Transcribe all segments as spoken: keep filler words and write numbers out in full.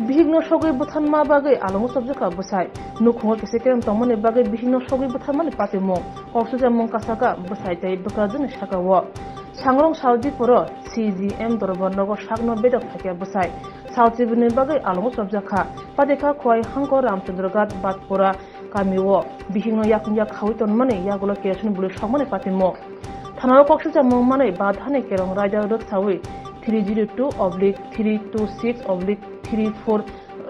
Bihikno sogwi butharma bagwi alongo chopjakha bwsai. Nukhungo kisa kereng tongmani bagwi bihikno sogwi butharmani patimung. Koksijamung kasaka bwsai tei bwkrajwkni sakao. Sangrong sal diporo C G M dorbar nogo sakno bedok phaikha bwsai. Sal chibini bagwi alongo chopjakha. Patikha Khowai hangko Ramchandraghat Batpura kamio bihikno yakung yak khaui tonmani yagulo kerosene bwlwi sokmani patimung. Thanao koksijamung manwi bathani kerong raida rwksaui three zero two oblique three two six oblique three four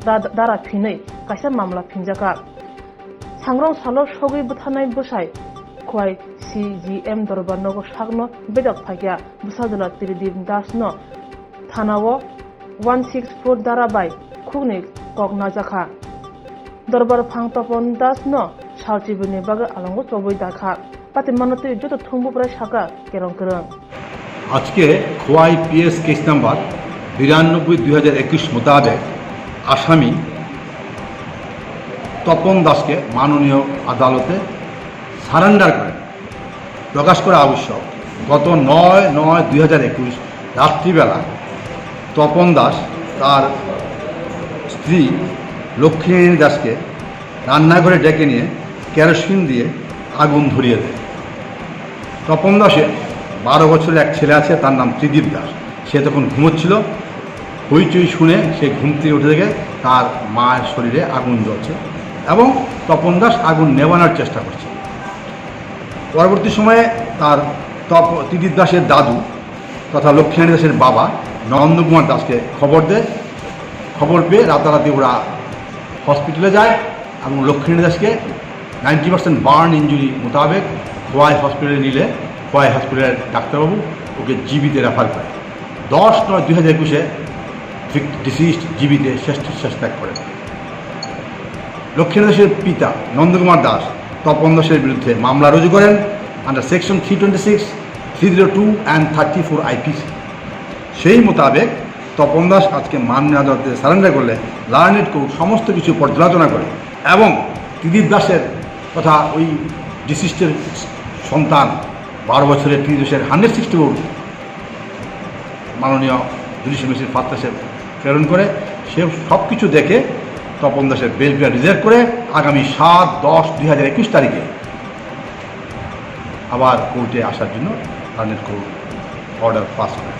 da-, dara phinwi kaisa mamla phinjakha. Sangrong salo sogwi bwtharnai bwsai Khowai C G M dorbar nogo sakno bedok phaikha bwsajwla Tridip Das no thanao one six four dara bai khukni kok najakha. Dorbar phang Topon Das no sal chibini bagwi alongo chobwi dakha. Patimano twi joto thung buprai saka kerong kereng. আজকে Khowai PS case number বিরানব্বই দুই হাজার একুশ মোতাবেক আসামি তপন দাসকে মাননীয় আদালতে সারেন্ডার করেন। প্রকাশ করা আবশ্যক, গত নয় নয় দুই হাজার একুশ রাত্রিবেলা তপন দাস তার স্ত্রী লক্ষ্মীরানী দাসকে রান্নাঘরে ডেকে নিয়ে কেরোসিন দিয়ে আগুন ধরিয়ে দেয়। তপন দাসের বারো বছরের এক ছেলে আছে, তার নাম ত্রিদীপ দাস। সে তখন ঘুমোচ্ছিল। হইচই শুনে সে ঘুম থেকে উঠে দেখে তার মায়ের শরীরে আগুন জ্বলছে এবং তপন দাস আগুন নেভানোর চেষ্টা করছে। পরবর্তী সময়ে তার তপ-, ত্রিদীপ দাসের দাদু তথা লক্ষ্মীরানী দাসের বাবা নন্দকুমার দাসকে খবর দেয়। খবর পেয়ে রাতারাতি ওরা হসপিটালে যায় এবং লক্ষ্মীরানী দাসকে নাইনটি পার্সেন্ট বার্ন ইঞ্জুরি মোতাবেক খোয়াই হসপিটালে নিলে খোয়াই হসপিটালের ডাক্তারবাবু ওকে জিবিতে রেফার করে। দশ নয় দুই হাজার একুশে ডিসিজড জিবিতে শ্রেষ্ঠ শ্রেষ্ঠ ত্যাগ করেন। লক্ষ্মীরানী দাসের পিতা নন্দকুমার দাস তপন দাসের বিরুদ্ধে মামলা রুজু করেন under section three twenty six, three zero two and thirty four IPC. সেই মোতাবেক তপন দাস আজকে মাননীয় আদালতে সারেন্ডার করলে লার্নেড কোর্ট সমস্ত কিছু পর্যালোচনা করে এবং ত্রিদীপ দাসের তথা ওই ডিসিজের সন্তান বারো বছরের ত্রিদীপ দাসের হান্ড্রেড সিক্সটি ফোর মাননীয় জুডিশিয়াল ম্যাজিস্ট্রেট ফার্স্ট ক্লাসে প্রেরণ করে, সে সব কিছু দেখে তপন দাসের বেল পিয়ার রিজেক্ট করে আগামী সাত দশ দুই হাজার একুশ তারিখে আবার কোর্টে আসার জন্য লার্নেড কোর্ট অর্ডার পাস করে।